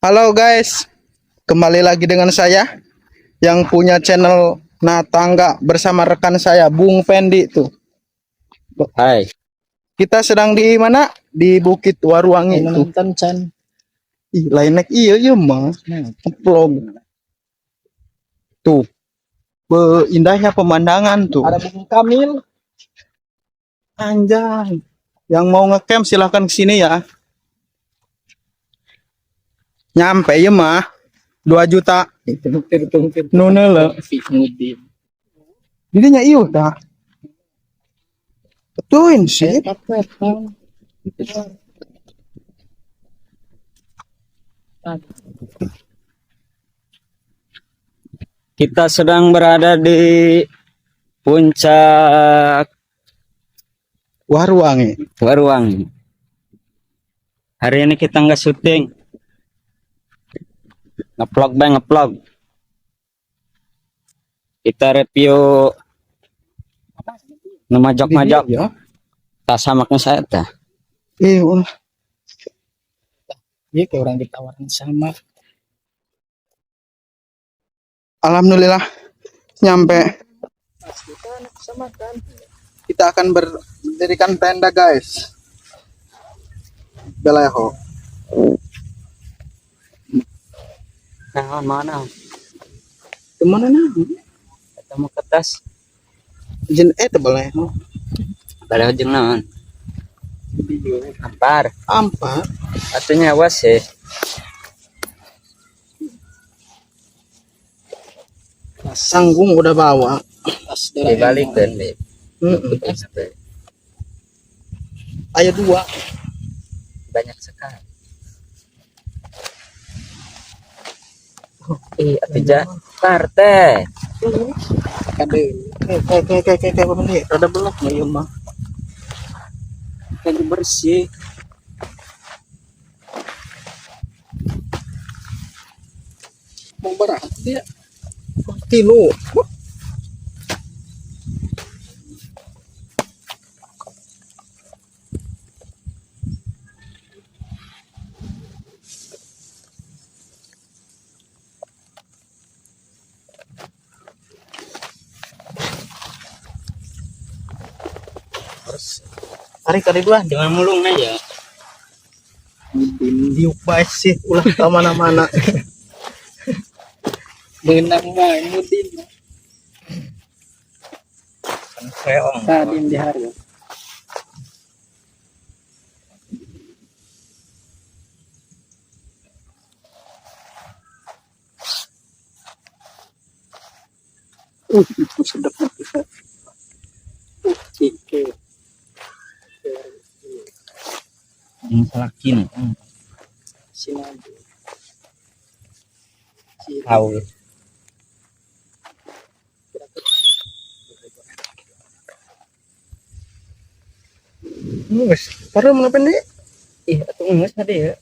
Halo guys, kembali lagi dengan saya yang punya channel Natangga bersama rekan saya Bung Fendi tuh. Hai. Kita sedang di mana? Di Bukit Waruwangi tuh. Nonton Chan. Ih, lain nek iya iya mah. Vlog. Tuh. Indahnya pemandangan tuh. Ada Bung Kamil. Anjay. Yang mau ngecamp silahkan kesini ya. Nyampe ya mah. 2 juta. Nune le. Didinya ieu tah. Betuin sih. Kita sedang berada di puncak Waruwangi. Waruwangi. Hari ini kita nggak syuting. Ngevlog bang, ngevlog. Kita review nu majok-majok. Ya. Tak sama kan saya tah. Ih, ulah. Iya kayak orang ditawarin sama. Alhamdulillah nyampe. Kita akan berdirikan tenda guys. Beleho. Nah, mana? Kemana nah? Ketemu kertas. Jen teh beleho. Baleho jeung naon? Ampar. Ampar. Atunya awas sih. Sanggung udah bawa. Tas Dibalikeun deh. Mm-mm. Ayo dua. Banyak sekali. Ih, atuh ja. Partai. Kade. Kayak kayak kayak rada belok mah ieu mah. Lagi bersih. Mau berat dia. Tilu. Tarik kali dua. Jangan mulung aja. Diuk bae sih ulah ka mana-mana. Menang mah mudin. Keong. Tadi di hari. Itu sedap. Cike. Yang laki nih. Sinabi. Tahu. Geus, pareu mana pendek? Ih, atuh geus tadi ya.